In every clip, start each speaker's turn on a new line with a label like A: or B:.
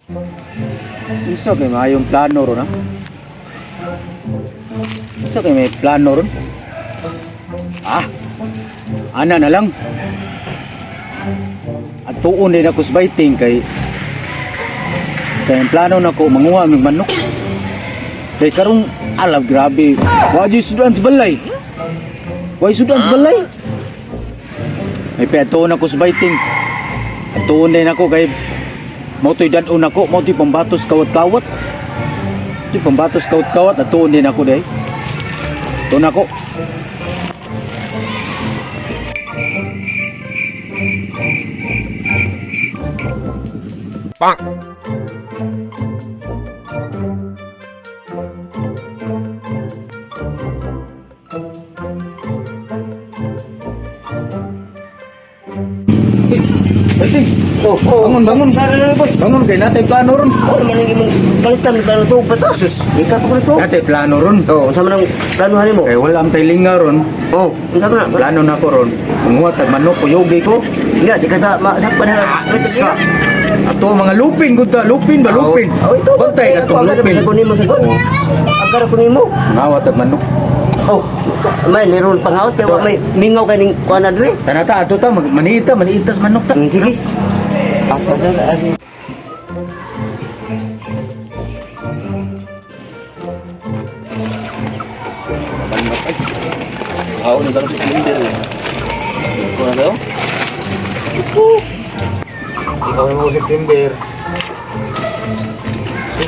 A: Unsa kay maayong plano ron ha? Unsa kay may plano ron? Ah. Ana na lang. At tuon din ako sa biting kay kay ang plano nako manguha mig manok. Kay karong alab grabe. Wa jud sudan sa balay. Wa sudan sa balay. May piatuon ako sa biting. Atuon din ako kay mao to'y dad-on ako, mao to'y pambatos kawat-kawat. To'y pambatos kawat-kawat, atuon din ako day. Tuon ako. Biting.
B: Oh, oh.
A: Bangon, bangon.
B: Boy.
A: Bangon kay natay plano ron.
B: Oh, naman ang imong palitan ng to pa to.
A: Sus.
B: Ikaw pa ko nito.
A: Natay plano ron.
B: Oh, unsa man ang plano nimo?
A: Kay wala am tay linga ron.
B: Oh, unsa man?
A: Plano na ko ron. Manguha tag manok, kuyugi ko.
B: Nga, di ka sa masakpan na.
A: Sa ato mga lupin gud ta, lupin ba lupin?
B: Oh, ito.
A: Bantay
B: Ako
A: katong
B: agad
A: lupin.
B: sa kunin mo sa gon. Agad ko nimo.
A: Mangawa tag manok.
B: Oh, may meron pangawat kay wa may mingaw kaning kuan na diri.
A: Tanata ato ta maniita, maniitas manok ta.
B: Sige. Asa na ari.
C: Ako ni karon sa Tinder. Ko na daw.
A: Ikaw mo September.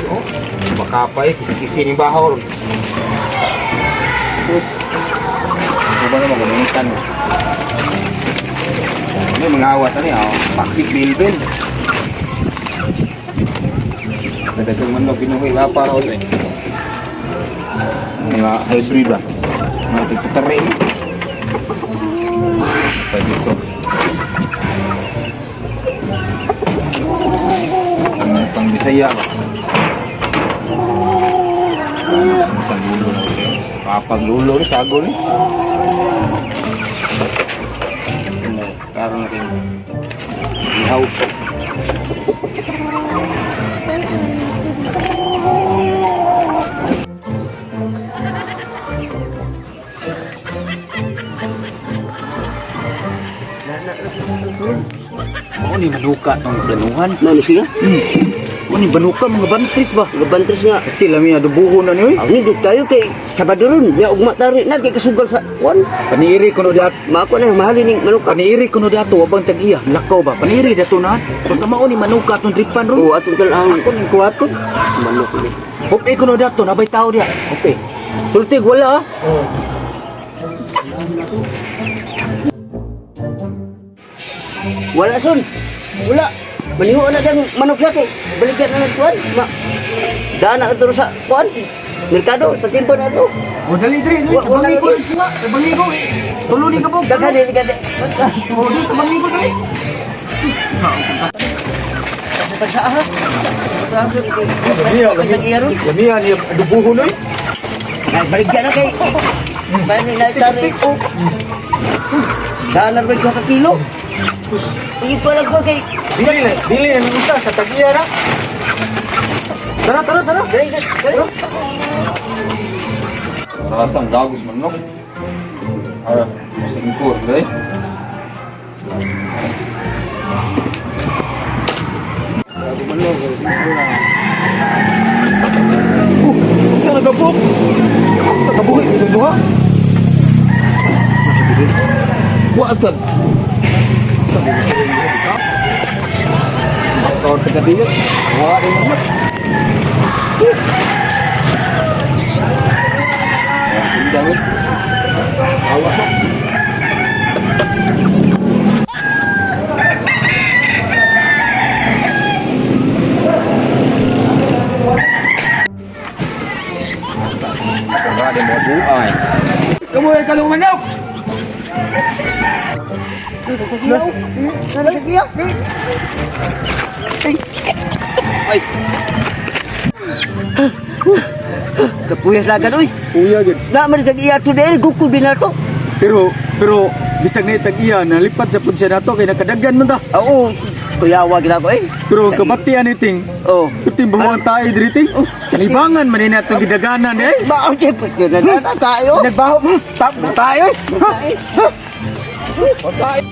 A: Oh, baka pa eh, kisi-kisi ni bahaw ron. Tapos, ano ba naman gamitan mo? May mga awat ani oh, paksik bilbil. Dadagang manok ginuhi pa ron eh. Mga hybrid ba? Mga tigtatari ni. Pwede so. Pang Bisaya ba? Panglulo na ito. Papaglulo ni sago ni. Karon na rin. Ihaw. Mao ni manuka tong planuhan.
B: Mano siya?
A: Mao ni banuka mga bantris ba?
B: Gabantris nga.
A: Ati lami adubuhon na ni oy.
B: Ang nindot kayo kay Sabado ron, ya ugma tari na kay kasugal sa kuan.
A: Paniiri kuno diat.
B: Maako na mahalin ning manok.
A: Paniiri kuno dato wabang tag-iya. Lakaw ba? Paniiri dato na. Basta mao ni manuka atong tripan ron.
B: Oh, atong tan-awon.
A: Ako ning kuwaton.
B: Manok ni.
A: Hope kuno dato nabay tao diya. Okay. Sultig wala ah.
B: Wala son. Wala. Maniho na kang manok siya kay baligyan na ng kuan. Ma daan na ito sa kuan. Merkado, patimpo na ito.
A: O dali dali dali.
B: Wala
A: Tabangi ko.
B: lagi.
A: Tabangi ko. Tulo ni kabog.
B: Daghan dili ka.
A: O dali tabangi ko dali.
B: Sa ha.
A: Lamiya, lamiya ni adubuhon oy.
B: Baligyan na kay. Mani na tari. Daan na ba ka kilo? Ito lang ko kay.
A: Dili na dili na usa sa tag-iya na. Tara tara tara.
B: Dali, dali.
C: Rasang dagos manok. Ah, singkor dai.
A: Dago manok, singkor na. Oh, sa nagabok. Sa kabuhi ito duha. Wa asal. Sa sa kadiyot. Wa rin naman.
C: Sindang. Awas mo. Kagade mo buay.
A: Kamu ay kalong manok.
B: Ay. Kapuyas lagan oy.
A: Kuya gid.
B: Na man tag iya today gukod din nato.
A: Pero pero bisag na tag iya nalipat sa pud siya nato kay nakadagan man ta.
B: Oo, Kuyawa gid ako eh.
A: Pero kabati ani, Ting.
B: Oh.
A: Ting buhuan tayo diri, Ting. Libangan man ni atong gidaganan eh.
B: Ba, ang siyempre, na tayo.
A: Nagbaho, tap tayo eh.
B: Tayo.